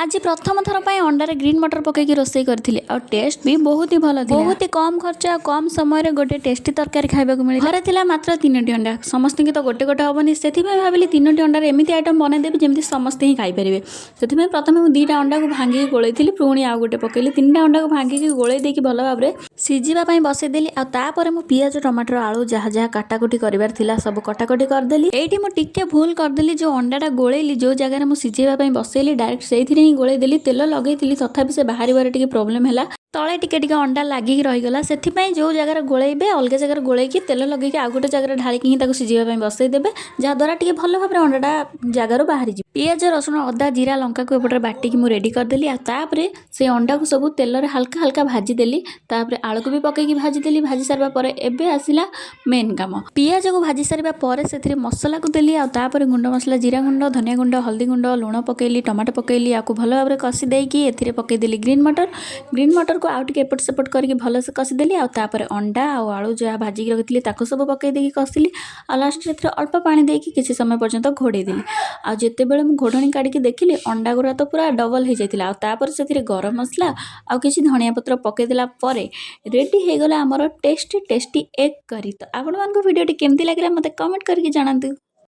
ଆଜି ପ୍ରଥମ ଥର ପାଇଁ ଅଣ୍ଡାରେ ଗ୍ରୀନ୍ ମଟର ପକେଇକି ରୋଷେଇ କରିଥିଲି ଆଉ ଟେଷ୍ଟ ବି ବହୁତ ହି ଭଲ ଥିଲା। ବହୁତ ହି କମ୍ ଖର୍ଚ୍ଚ ଆଉ କମ୍ ସମୟରେ ଗୋଟେ ଟେଷ୍ଟି ତରକାରୀ ଖାଇବାକୁ ମିଳିଲା। ଘରେ ଥିଲା ମାତ୍ର ତିନୋଟି ଅଣ୍ଡା। ସମସ୍ତଙ୍କୁ ତ ଗୋଟେ ଗୋଟେ ହେବନି, ସେଥିପାଇଁ ଭାବିଲି ତିନୋଟି ଅଣ୍ଡାରେ ଏମିତି ଆଇଟମ୍ ବନେଇଦେବି ଯେମିତି ସମସ୍ତେ ହିଁ ଖାଇପାରିବେ। ସେଥିପାଇଁ ପ୍ରଥମେ ମୁଁ 2ଟା ଅଣ୍ଡାକୁ ଭାଙ୍ଗିକି ଗୋଳେଇଥିଲି, ପୁଣି ଆଉ ଗୋଟେ ପକେଇଲି। ତିନିଟା ଅଣ୍ଡାକୁ ଭାଙ୍ଗିକି ଗୋଳେଇ ଦେଇକି ଭଲ ଭାବରେ ସିଝିବା ପାଇଁ ବସେଇଦେଲି। ଆଉ ତାପରେ ମୁଁ ପିଆଜ, ଟମାଟର, ଆଳୁ ଯାହା ଯାହା କାଟାକୁଟି କରିବାର ଥିଲା, ସବୁ କଟାକଟି କରିଦେଲି। ଏଇଠି ମୁଁ ଟିକେ ଭୁଲ କରିଦେଲି। ଯେଉଁ ଅଣ୍ଡାଟା ଗୋଳେଇଲି, ଯେଉଁ ଜାଗାରେ ମୁଁ ସିଝେଇବା ପାଇଁ ବସେଇଲି, ଡାଇରେକ୍ଟ ସେଇଥିରେ ହିଁ ଗୋଳେଇ ଦେଲି। ତେଲ ଲଗେଇଥିଲି, ତଥାପି ସେ ବାହାରିବାରେ ଟିକେ ପ୍ରୋବ୍ଲେମ୍ ହେଲା। ତଳେ ଟିକେ ଟିକେ ଅଣ୍ଡା ଲାଗିକି ରହିଗଲା। ସେଥିପାଇଁ ଯେଉଁ ଜାଗାରେ ଗୋଳେଇବେ, ଅଲଗା ଜାଗାରେ ଗୋଳେଇକି, ତେଲ ଲଗେଇକି ଆଉ ଗୋଟେ ଜାଗାରେ ଢାଳିକି ହିଁ ତାକୁ ସିଝେଇବା ପାଇଁ ବସେଇଦେବେ, ଯାହାଦ୍ୱାରା ଟିକେ ଭଲ ଭାବରେ ଅଣ୍ଡାଟା ଜାଗାରୁ ବାହାରିଯିବ। ପିଆଜ, ରସୁଣ, ଅଦା, ଜିରା, ଲଙ୍କାକୁ ଏପଟରେ ବାଟିକି ମୁଁ ରେଡ଼ି କରିଦେଲି। ଆଉ ତାପରେ ସେ ଅଣ୍ଡାକୁ ସବୁ ତେଲରେ ହାଲକା ହାଲକା ଭାଜିଦେଲି। ତାପରେ ଆଳୁକୁ ବି ପକେଇକି ଭାଜିଦେଲି। ଭାଜି ସାରିବା ପରେ ଏବେ ଆସିଲା ମେନ୍ କାମ। ପିଆଜକୁ ଭାଜି ସାରିବା ପରେ ସେଥିରେ ମସଲାକୁ ଦେଲି। ଆଉ ତାପରେ ଗୁଣ୍ଡ ମସଲା, ଜିରା ଗୁଣ୍ଡ, ଧନିଆ ଗୁଣ୍ଡ, ହଳଦୀ ଗୁଣ୍ଡ, ଲୁଣ ପକେଇଲି, ଟମାଟୋ ପକେଇଲି। ଆକୁ ଭଲ ଭାବରେ କଷି ଦେଇକି ଏଥିରେ ପକେଇଦେଲି ଗ୍ରୀନ୍ ମଟର। ଗ୍ରୀନ୍ ମଟରକୁ ଆଉ ଟିକେ ଏପଟ ସେପଟ କରିକି ଭଲସେ କଷିଦେଲି। ଆଉ ତାପରେ ଅଣ୍ଡା ଆଉ ଆଳୁ ଯାହା ଭାଜିକି ରଖିଥିଲି, ତାକୁ ସବୁ ପକେଇ ଦେଇକି କଷିଲି। ଆଉ ଲାଷ୍ଟରେ ଏଥିରେ ଅଳ୍ପ ପାଣି ଦେଇକି କିଛି ସମୟ ପର୍ଯ୍ୟନ୍ତ ଘୋଡ଼େଇ ଦେଲି। ଆଉ ଯେତେବେଳେ ମୁଁ ଘୋଡ଼ଣୀ କାଢ଼ିକି ଦେଖିଲି, ଅଣ୍ଡା ଗୁଡ଼ା ତ ପୁରା ଡବଲ୍ ହେଇଯାଇଥିଲା। ଆଉ ତାପରେ ସେଥିରେ ଗରମ ମସଲା ଆଉ କିଛି ଧନିଆ ପତ୍ର ପକେଇଦେଲା ପରେ ରେଡ଼ି ହେଇଗଲା ଆମର ଟେଷ୍ଟି ଟେଷ୍ଟି ଏଗ୍ କରି। ତ ଆପଣମାନଙ୍କୁ ଭିଡ଼ିଓଟି କେମିତି ଲାଗିଲା, ମୋତେ କମେଣ୍ଟ କରିକି ଜଣାନ୍ତୁ।